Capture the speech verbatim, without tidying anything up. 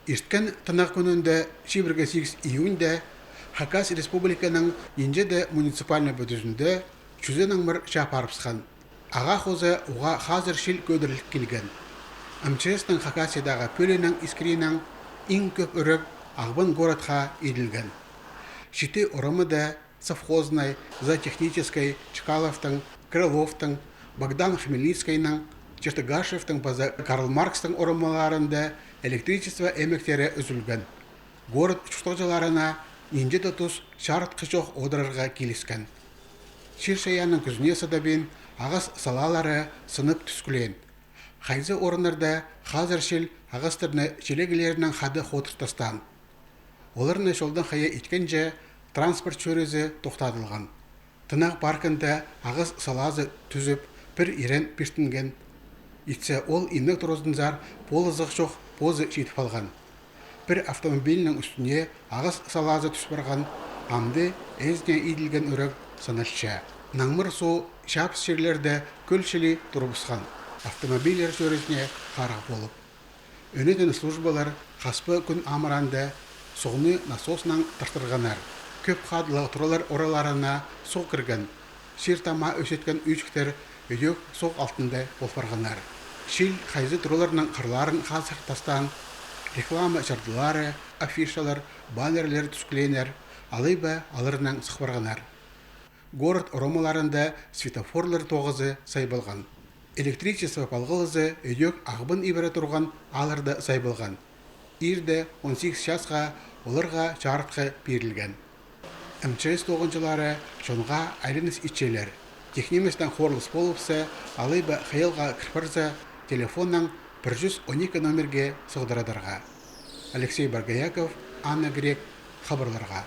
Ирткен тынағ кӱнінде, чибіргі сигіс июньда, Хакас Республиканың нинҷе-де муниципальнай пӱдізінде чӱзен аңмыр чаа парыбысхан. Ағаа хоза уғаа хазыр чил кӧдіріліп килген. М Ч С-тің Хакасиядағы пӧлиинең искіринең иң кӧп ӱрек Ағбан городха иділген. Читі орамада, Совхозная, Зоотехническая, Чкаловтың, Крыловтың, Богдан Хмельницкийнің, Чертыгашевтің паза Карл Маркстың орамаларында электричество ӧмектері ӱзӱлген. Город чуртағҷыларына нинҷе-де тус чарытхы чох одырарға киліскен. Чир-чайаанның кӱзіне садабин ағас салаалары сынып тӱскілеен. Хайзы орыннарда хазыр чил ағастарны чилеглерінең хада ходыртастаан. Оларны чолдаң хайа иткенҷе, транспорт чӧрізі тохтадылған. Тынағ паркында ағас салаазы тӱзіп, пір ирен пиртінген. Итсе, ол иннег туразынзар полызығ чох позы читіп алған. Пір автомобильнің ӱстӱне ағас салаазы тӱс парған, амды ээзіне иділген ӱрек саналча. Наңмыр соо чабыс чирлерде кӧл чіли турыбысхан. Автомобильлер чӧрізіне харығ полып. Ӧнетін службалар хаспа кӱн амыраанда соғны насоснаң тартырғаннар. Кӧп хадылығ туралар ораларына сох кірген, чир тама ӧсеткен ӱӱҷіктер ӧдӧк сох алтында пол парғаннар. Чил хайзы тураларның хырларын хазыр тастаан, реклама чардылары, афишалар, баннерлер тӱскілееннер, алай ба аларнаң сых парғаннар. Город орамаларында светофорлар тоғызы сайбалған. Электричество палғалызы ӧдӧк Ағбан ибіре турған аалларда сайбалған. Иирде он сигіс часха оларға чарытхы пирілген. М Ч С тоғынҷылары чонға айланыс итчелер. Тик ниместең хорлыс полыбысса, алай ба хыйалға кір парза, телефоннаң пір чӱс он ікі номерге сығдырадарға. Алексей Боргояков, Анна Грек, хабарларға.